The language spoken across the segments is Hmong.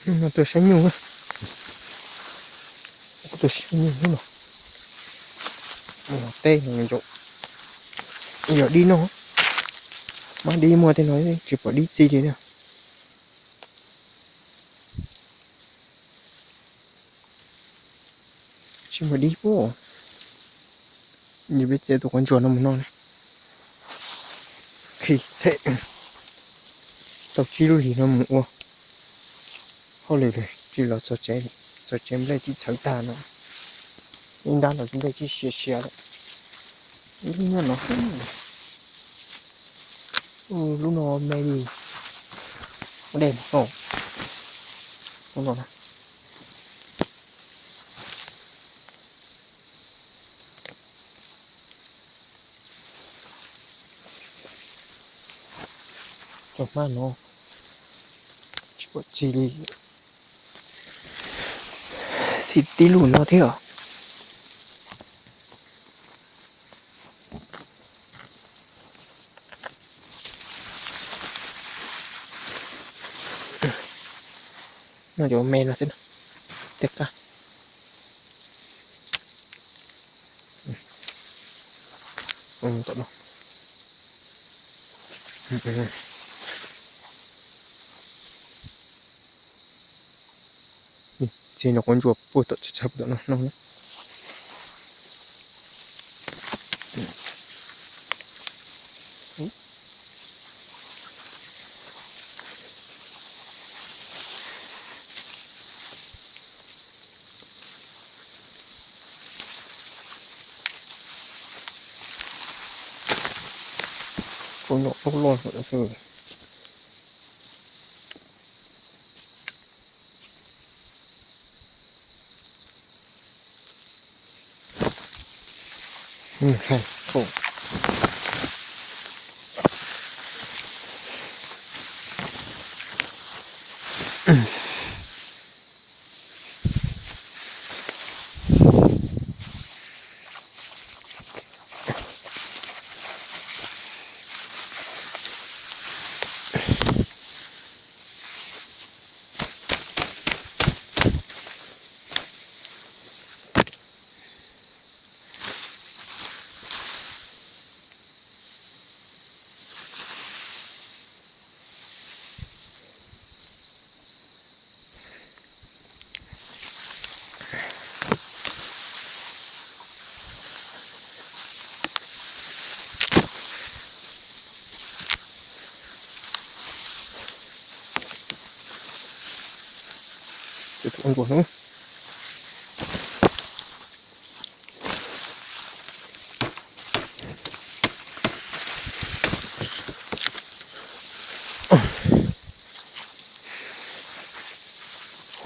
No tuaj saib nyuj, tuaj saib nyuj no. Tej no yog dib no, mas dib muaj tej no tsis pom dib txi li na. Tsis muaj dib puag. Yog peb txiav tus quav ntsuas no mus noj ne. Qhib them tau tsib lub hlis no mus ua hauj lwm, tsis los txog tsev, txog tsev nplej tsis txhawv tag no. Ib nrab los nplej tsis siav siav lawm. Ib lub nyob no, lub no me li dej no, lub no na. Cov hmab no tsis pom txi li, txi tib lub no thiab os. No cov me no xwb, tej qab. Tom no. Txiav no quav ntsuas puag tom tshab tom no no. Ua nyuam loj loj.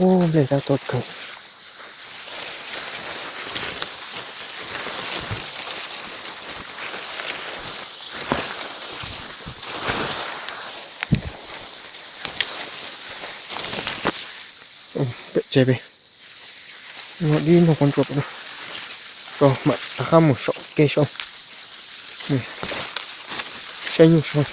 Ub, nplej dawb tuaj kawg. Pem tsev pem no dib no quav ntsuas pem no, mam rov qab mus saum kev saum, saib nyuj saum.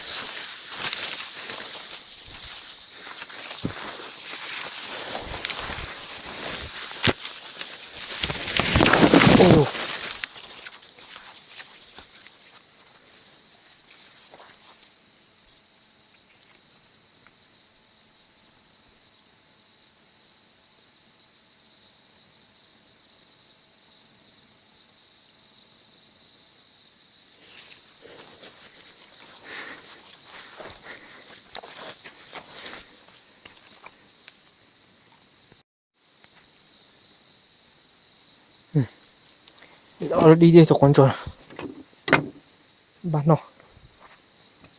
Dib tej tus quav ntsuas, npaj noj,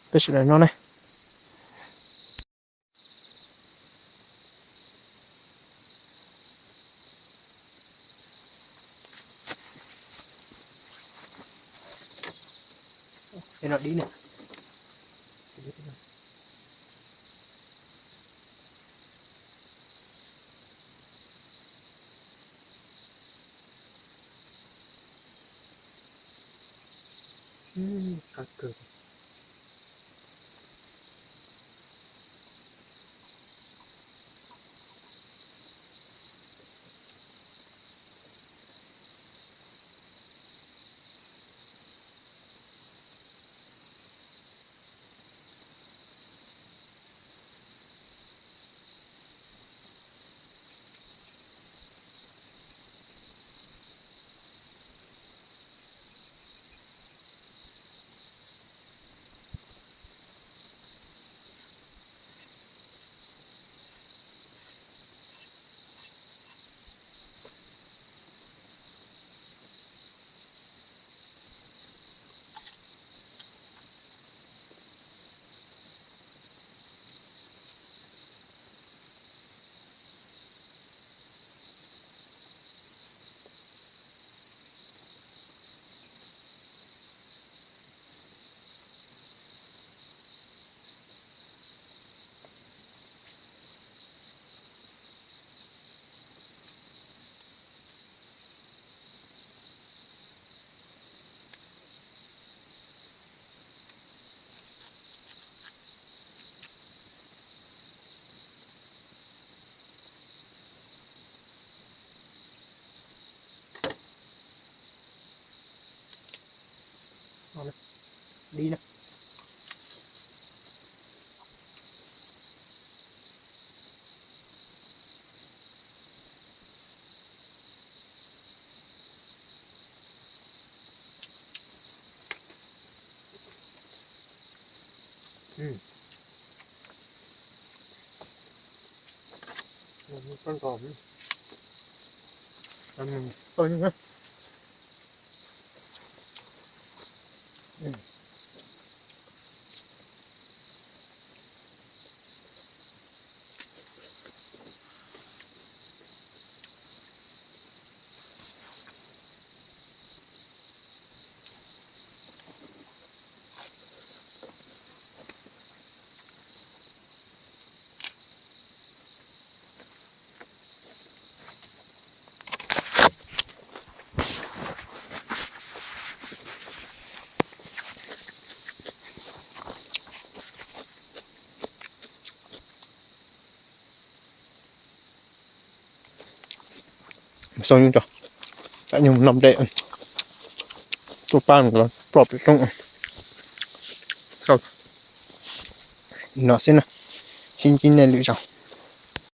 peb sawv daws noj ne. Qab kawg. Di na. Xaus nyuj cov, tam nyuj noj dej, tuaj pab los ploj pem roob. Xaus no xwb na, sib ntsib nej lwm zaus.